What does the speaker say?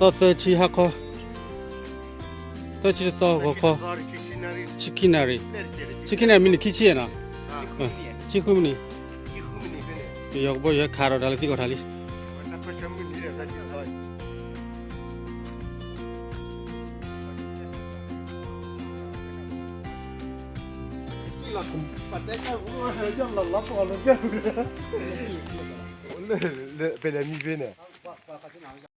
သၢဆံဟါခီ, သၢဆံတသီဂီၤခီ, ဆံခံနၣ်ရံၣ်, ဆံခံနၣ်ရံၣ်မံးနံးခံဆံနီၤ, ဆံဃုမံးနံး, ယီၤကဘီယူၤဟဲခးဒီးတၢ်လၢသံကွၢ်ထါလံ. ပလဲၤမံဖဲန့ၣ်